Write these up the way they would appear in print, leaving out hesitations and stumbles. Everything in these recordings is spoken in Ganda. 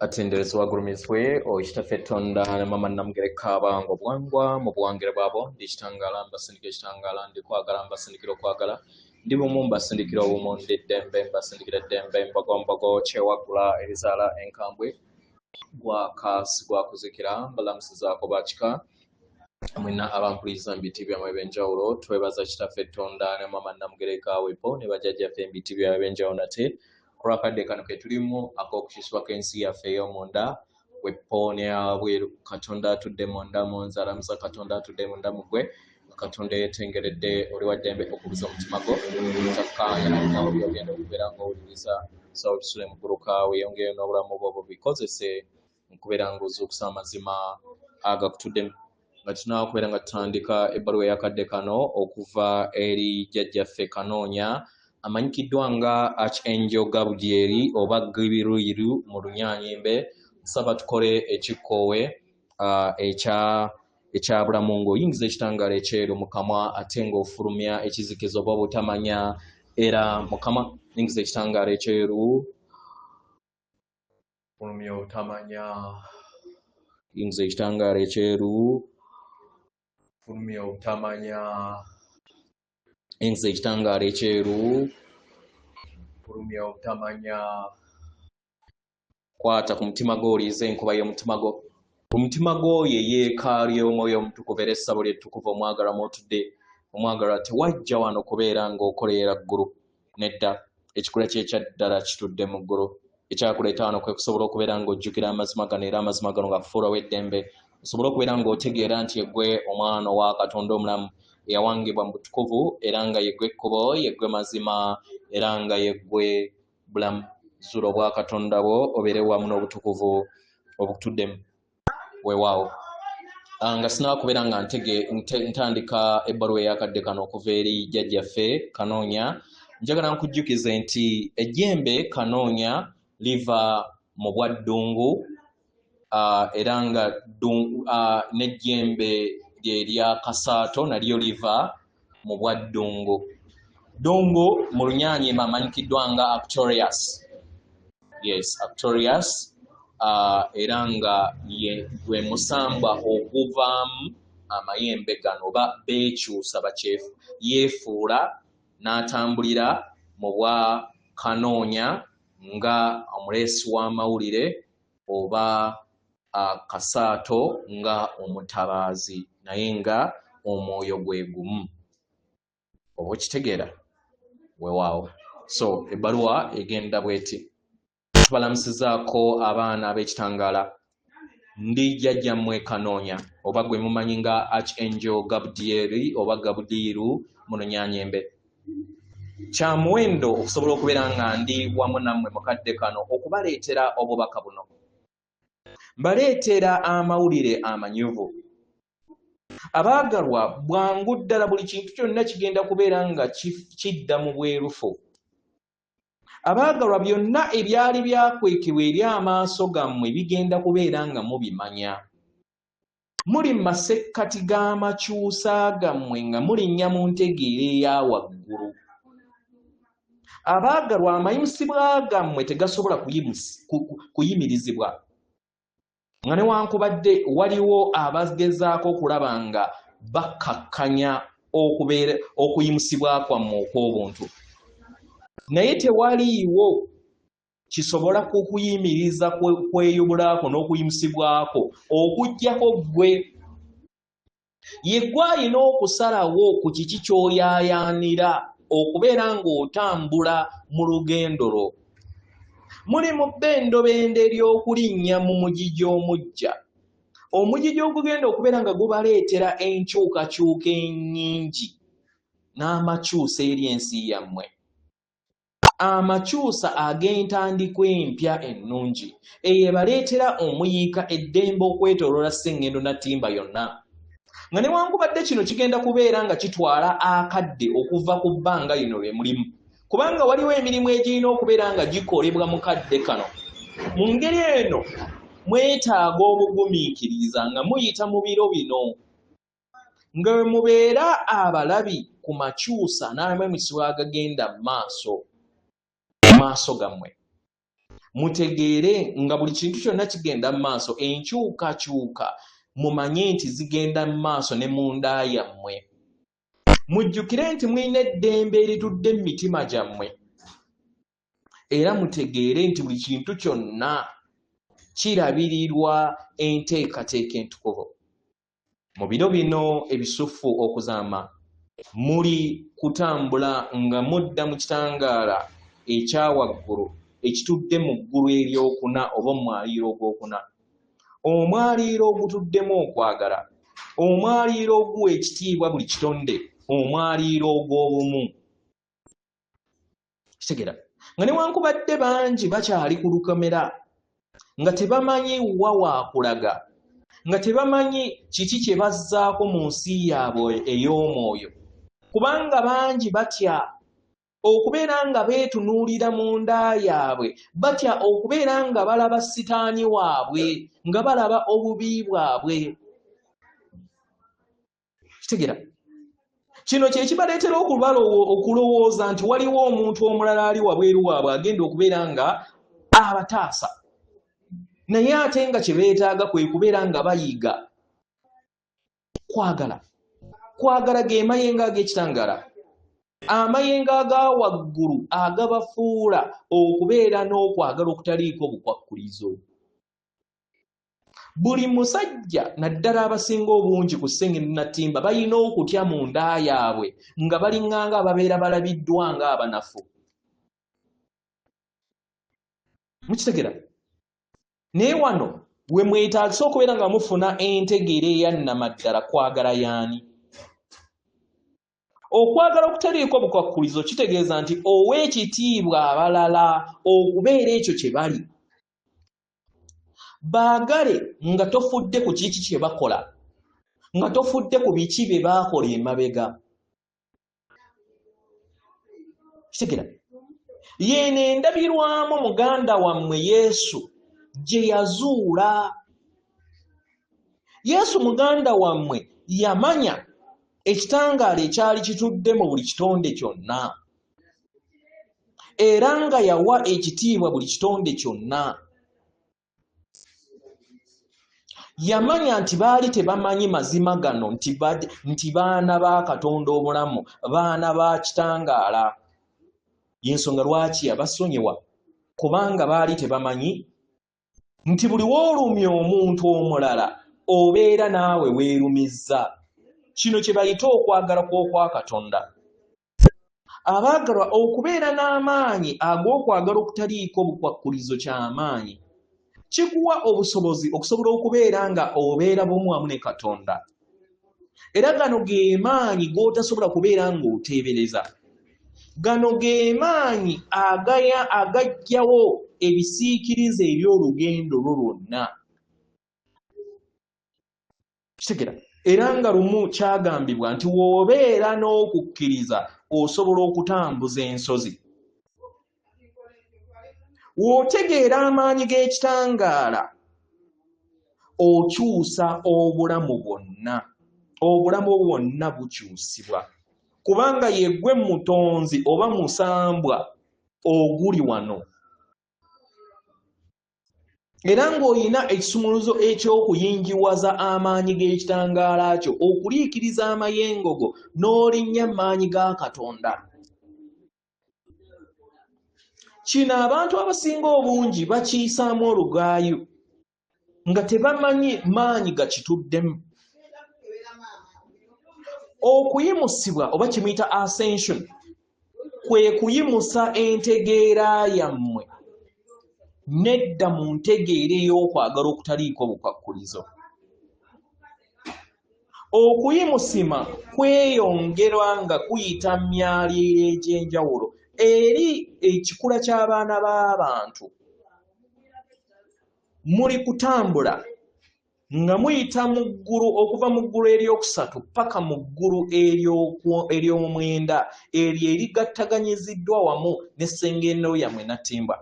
Atenderezebwa agulumizibwe oyo Kitaffe Tonda ne Maama Namugereka abanga obuwangwa mu buwangire bwabo. Ndi kitangaala mbasindikira ekitangaala, ndi kwagala mbasindikira okwagala, ndi bumu mbasindikira obumu, ndi ddembe mbasindikira eddembe, mbogombogo kyewaggula erizaala enkambwe, gwaka sigwakuzikira, mbalamusizaako bakika mwenna abampuliriza mu biti byammwe eby'enjawulo. Twebaza Kitaffe Tonda ne Maama Namugereka wepo ne bajjajjaffe mu biti byabwe eby'enjawulo nate olw'akadde kano ke tulimu ak'okukyusibwa kw'ensi yaffe ey'omunda weppo n'eyabweru. Katonda atudde munda mu nze alamusa Katonda atudde munda mu ggwe, nga Katonda eyeetengeredde oli wa ddembe okubuza omutima gwo otakkaanya na bigambo by'ogenda okubeera ng'owuliriza. Saba otusule muguluka weeyongereyo n'obulamu bwo bubikozese mu kubeera ng'ozuukusa amazima agakutuddemu. Nga tunaba kubeera nga tutandika ebbaluwa ey'akadde kano okuva eri jjajjaffe Kanoonya amanyikiddwa nga Archangel Gabudyeri oba Gibiruiru mu Lunyaanyimbe, nsaba tukole ekikkoowe ekya ekya bulamu ng'oyingiza ekitangaala ekyeru mu kamwa ate ng'ofulumya ekizikiza oba obutamanya. Era mu kamwa yingiza ekitangaala ekyeru, fulumya obutamanya, yingiza ekitangaala ekyeru, fulumya obutamanya, yingiza ekitangaala ekyeru, fulumya obutamanya. Kwata ku mutima gwo oliize enkuba y'omutima gwo. Omutima gwo ye yeekaalu y'Omwoyo Omutukuvu era essabo lye ettukuvu omwagalwa mw'otudde. Omwagalwa, tewajja wano kubeera ng'okolerera ggulu. Nedda, ekikula kye ekya ddala kitudde mu ggulu. Ekyakuleeta wano kwe kusobola okubeera ng'ojjukira amazima gano era amazima gano gakufuula ow'eddembe osobole okubeera ng'otegeera nti yeggwe omwana owa Katonda omulamu eyawangibwa mu butukuvu era nga yeggwe kkubo, yeggwe mazima era nga yeggwe bulamu. Zuula obwakatonda bwo obeere wamu n'obutukuvu obukutuddemu. Weewaawo. Nga sinaba kubeera nga ntege ntandika ebbaluwa ey'akadde kano okuva eri jjajjaffe Kanoonya, njagala nkujjukize nti ejjembe Kanoonya liva mu bwaddungu, era nga n'ejjembe lye lya Kasaato nalyo liva mu bwaddungu. Ddungu mu Lunyaanyimba amanyikiddwa nga Arcturus. Yes, Arcturus, era nga ye gwe musambwa oguvaamu amayembe gano oba beekyusa bakyefu yeefuula n'atambulira mu bwa Kanoonya nga omuleesi w'amawulire oba Kasaato nga omutabaazi, naye nga omwoyo gwe gumu. Oba okitegeera? Weewaawo. So ebbaluwa egenda bweti: tubalamusizaako abaana ab'ekitangaala, ndi jjajjammwe Kanoonya oba gwe mumanyi nga Archangel Gabudyeri oba Gabudiiru mu Lunyanyembe. Kya muwendo okusobola okubeera nga ndi wamu nammwe mu kadde kano okubaleetera obubaka buno. Mbaleetera amawulire amanyuvu. Abaagalwa, bwangu ddala buli kintu kyonna kigenda kubeera nga kidda mu bwerufu. Abaagalwa, byonna ebyali byakwekebwa eri amaaso gammwe bigenda kubeera nga mubimanya. Muli mu masekkati g'amakyusa gammwe nga mulinnya mu ntegeera eya waggulu. Abaagalwa, amayimusibwa gammwe tegasobola kuyimirizibwa. Nga newankubadde waliwo abagezaako okulaba nga bakkakkanya okubeera okuyimusibwa kwammwe okw'obuntu, naye tewaliiwo kisobola kukuyimiriza kweyubulako n'okuyimusibwako okuggyako ggwe. Ye ggwe alina okusalawo ku kiki ky'oyaayaanira okubeera ng'otambula mu lugendo lwo. Muli mu bbendobendo ery'okulinnya mu mugigi omuggya, omugigi ogugenda okubeera nga gubaleetera enkyukakyuka ennyingi n'amakyusa eri ensi yammwe. Amakyusa ag'entandikwa empya ennungi eyo ebaleetera omuyiika eddembe okwetooloola Ssengendo Nattimba yonna. Nga newankubadde kino kigenda kubeera nga kitwala akadde okuva ku bbanga lino lye mulimu, kubanga waliwo emirimu egirina okubeera nga gikolebwa mu kadde kano. Mu ngeri eno mwetaaga obugumiikiriza nga muyita mu biro bino, nga bwe mubeera abalabi ku makyusa n'amamyusibwa agagenda mu maaso mu maaso gammwe. Mutegeere nga buli kintu kyonna kigenda mu maaso, enkyukakyuka mumanye nti zigenda mu maaso ne munda yammwe. Mujjukire nti mulina eddembe eritudde mu mitima gyammwe, era mutegeere nti buli kintu kyonna kirabirirwa enteekateeka entukuvu. Mu biro bino ebisufu okuzaama, muli kutambula nga mudda mu kitangaala ekya waggulu ekitudde mu ggulu eryokuna oba omwaliiro ogwokuna. Omwaliiro ogutuddemu okwagala, omwaliiro oguwa ekitiibwa buli kitonde, omwaliiro ogw'obumu. Kitegeera nga newankubadde bangi bakyali ku lukomera, nga tebamanyi wa waakulaga, nga tebamanyi kiki kye bazzaako mu nsi yaabwe ey'omwoyo, kubanga bangi batya okubeera nga beetunuulira munda yaabwe, batya okubeera nga balaba sitaani waabwe, nga balaba obubi bwabwe. Kitegeera kino kye kibaleetera okulowooza nti waliwo omuntu omulala ali wabweru waabwe agenda okubeera nga abataasa, naye ate nga kye beetaaga kwe kubeera nga bayiga kwagala. Kwagala ge mayengo ag'ekitangaala, amayengo aga waggulu agabafuula okubeera n'okwagala okutaliiko bukwakkulizo. Buli musajja naddala abasinga obungi ku Ssengendo Natimba balina okutya munda yaabwe nga balinganga ababeera balabiddwa ng'abanafu. Mukitegera? Naye wano we mwetaagisa okubeera nga mufuna entegeera eyannamaddala kwagala yaani. Okwagala okutaliiko bukwakkulizo kitegeeza nti owa ekitiibwa abalala okubeera ekyo kye bali. Baagale nga tofudde ku kiki kye bakola, nga tofudde ku biki bye baakola emabega. Kitegera yeeno endabirwamu muganda wammwe Yesu gye yazuula. Yesu muganda wammwe yamanya ekitangaala ekyali kitudde mu buli kitonde kyonna, era nga yawa ekitiibwa buli kitonde kyonna. Yamanya nti baali tebamanyi mazima gano nti baana ba Katonda obulamu, baana ba kitangaala. Y'ensonga lwaki yabasonyiwa, kubanga baali tebamanyi nti buli w'olumya omuntu omulala obeera naawe weerumizza. Kino kye bayita okwagala kw'okwa Katonda. Abaagalwa, okubeera n'amaanyi ag'okwagala okutaliiko bukwakkulizo ky'amaanyi. Kikuwa obusobozi okusobola okubeera nga obeera bumu wamu ne Katonda. Era gano ge maanyi g'otasobola kubeera ng'oteebereza. Gano ge maanyi agaggyawo ebisiikirize eby'olugendo lwo lwonna. Kitegera era nga lumu kyagambibwa nti w'obeera n'okukkiriza osobola okutambuza ensozi. W'otegeera amaanyi g'ekitangaala okyusa obulamu bwonna, obulamu bwonna bukyusibwa, kubanga yeggwe mutonzi oba musambwa oguli wano. Era ng'olina ekisumuluzo eky'okuyingiwaza amaanyi g'ekitangaala kyo, okuliikiriza amayengo go n'olinnya maanyi ga Katonda. Kino abantu abasinga obungi bakiyisaamu olugaayu nga tebamanyi maanyi gakituddemu. Okuyimusibwa oba kimuyita ascension kwe kuyimusa entegeera yammwe nedda mu ntegeera ey'okwagala okutaliiko bukwakkulizo. Okuyimusima kweyongerwa nga kuyita myaliiro egy'enjawulo eri ekikula ky'abaana b'abantu. Muli kutambula nga muyita mu ggulu, okuva mu ggulu eryokusatu paka mu ggulu ery'omwenda, eryo erigattaganyiziddwa wamu n'essengendo yammwe Natimba.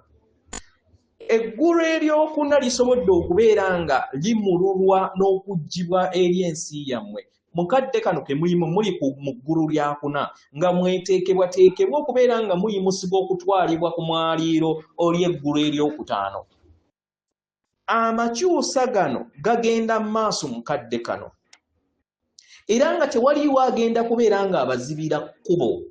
Eggulu eryokuna lisobodde okubeera nga limululwa n'okuggyibwa eri ensi yammwe. Mu kadde kano ke mulimu, muli mu ggulu lyakuna, nga mweteekebwateekebwa okubeera nga muyimusibwa okutwalibwa ku mwaliiro oly'eggulu eryokutaano. Amakyusa gano gagenda mu maaso mu kadde kano, era nga tewaliiwo agenda kubeera ng'abazibira kkubo.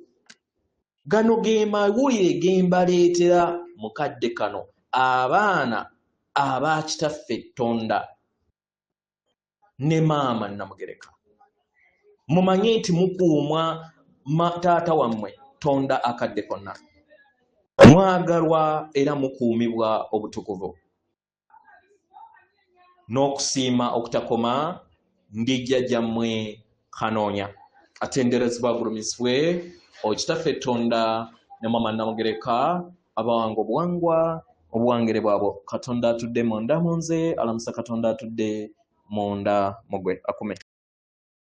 Gano ge mawulire ge mbaleetera mu kadde kano, abaana aba Kitaffe Ttonda ne Maama Nnamugereka. Mumanye nti mukuumwa taata wammwe Ttonda akadde konna. Mwagalwa era mukuumibwa obutukuvu n'okusiima okutakoma. Ndi jjajjammwe Kanoonya. Atenderezebwa agulumizibwe Okitaffe Ttonda ne Maama Nnamugereka, abawanga obuwangwa obuwangere bwabwo. Katonda atudde munda mu nze alamusa Katonda atudde munda mu gwe akume.